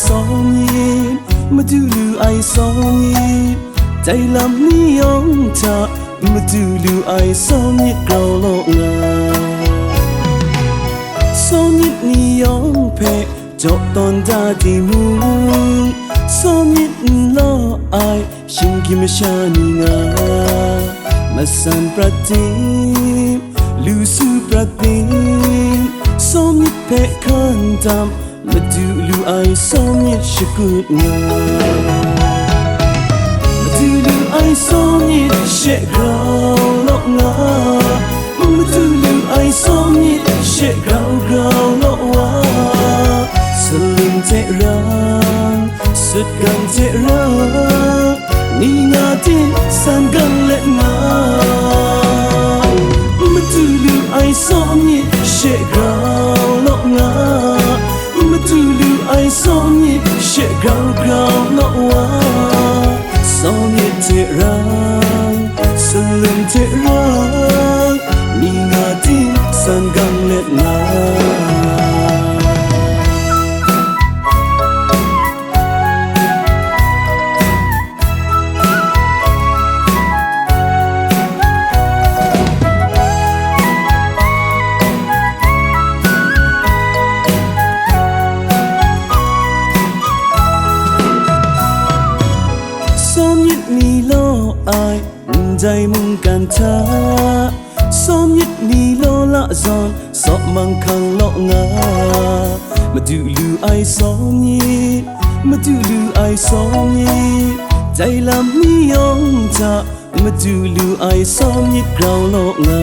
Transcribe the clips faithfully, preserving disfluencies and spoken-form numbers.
Sawmyit, madu lu ai sawmyit, dai lam ni yawng hta, madu lu ai sawmyit grau law nga. Sawmyit ni yawng hpe jaw tawn da timung, sawmyit n law ai shinggyim masha ni nga, masan prat tim, lu su prat tim, sawmyit hpe hkan tam, madu lu ai sawmyit shakut nga. Madu lu ai sawmyit she grau law nga, madu lu ai sawmyit she grau grau law wa, salim hte rang, sutgan hte rang, ni nga ting san gang let nga. Madu lu ai sawmyit she grau law nga, madu lu ai sawmyit she grau grau law wa, sawmyit hte rang, salim hte rang, ni nga ting san gang let nga. Sawmyit ni law ai ndai mungkan hta, sawmyit ni law la zawn, sawp manghkang law nga. Madu lu ai sawmyit, madu lu ai sawmyit, dai lam ni yawng hta, madu lu ai sawmyit grau law nga.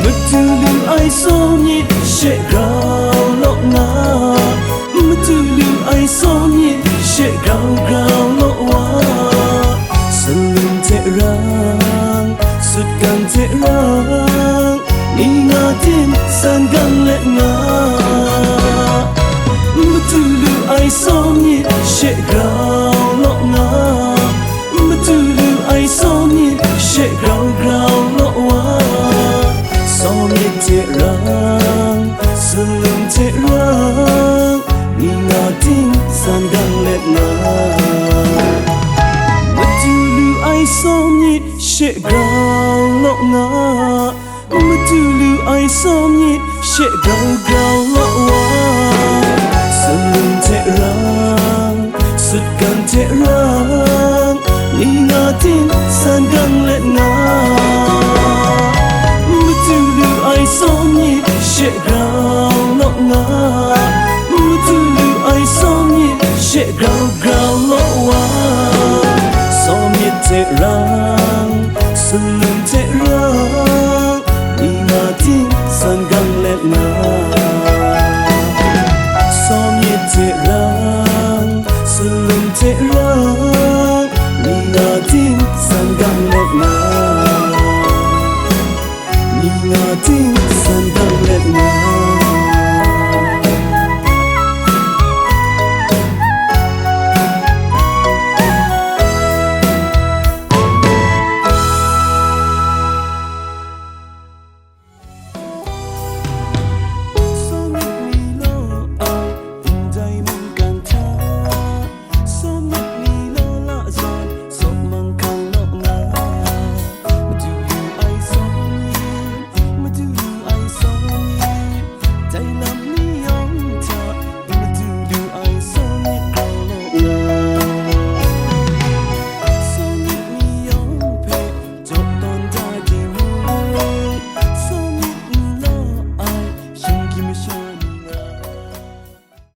Madu lu ai sawmyit she grau law nga, madu lu ai sawmyit she grau grau law wa, salim hte rang, sutgan hte rang, ni nga ting san gang let nga. Madu lu ai sawmyit she grau law nga, madu lu ai sawmyit she grau grau law wa, sawmyit hte rang, salim hte rang, ni nga ting san gang let nga. Madu lu ai sawmyit she grau law nga, madu lu ai sawmyit she grau grau